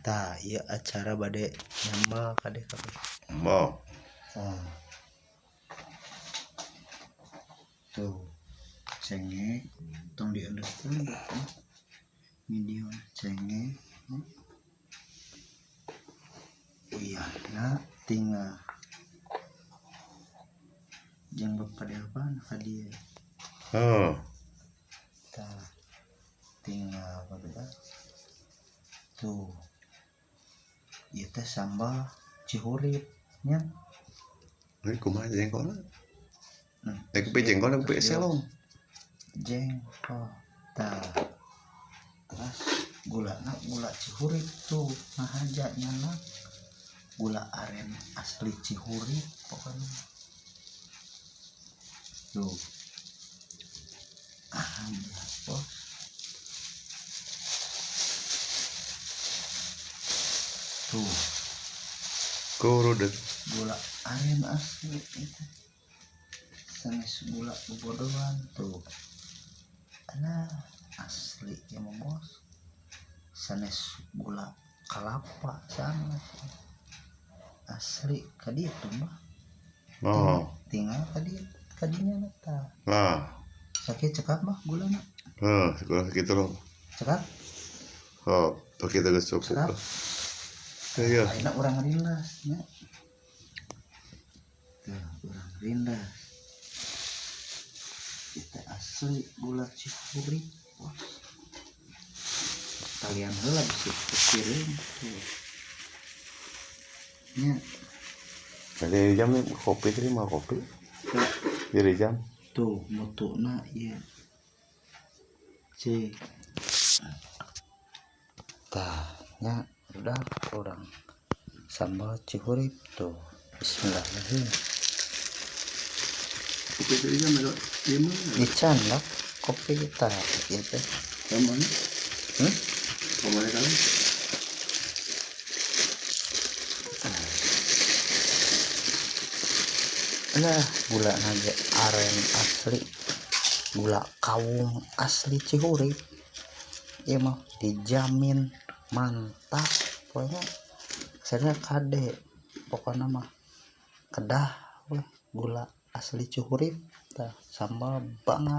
Tah ieu acara bade nyambel kade kabeh. Mau. Tah. Tuh. Cengek tong diendeskeun video cengek. Iya, na tinggal jeung bapak Delvan ka dieu. Oh. Tah tinggal barudak. Tuh. Ieu teh sambal Cihurip nya. Ini kumaha jengkolna? Hmm. Eh, kopi jengkolna kopi selong. Jengkol. Tah. Terus gulana gula Cihurip tuh ngahaja nyana. Gula aren asli Cihurip pokoknya. Tuh. Ah, bos. Tuh. Kurudet. Gula aren asli itu. Sanes gula bobodoan tuh. Alah, asli ya mah bos. Sanes gula kalapa sanes. Asli ka ditu mah. Oh. Tinggal ka dieu kadinya tah. Lah. Sakit cekap mah gulana. Heuh, gula sakitu loh. Cekap? Oh, kitu geus cukup. Cekap. Iya. Ayeuna urang rindas nya. Tuh, urang rindas. Kita asli gula Cihurip, bos. Kalian heula bisi piring tuh. Nya. Jadi jam nih kopi tadi mau kopi. Ya. Jadi jam. Tuh mutuna ieu. C. Tah, nya udah urang sambal Cihurip tuh. Bismillahirrahmanirrahim. Kopi tadi jam ada lima. Dican lah kopi kita ieu teh. Kamana? Hmm? Kamana kali? Lah, gula naga aren asli, gula kawung asli Cihurip. Ieu mah dijamin mantap pokoknya. Saya kade pokoknya mah kedah weh gula asli Cihurip tah sambal banget.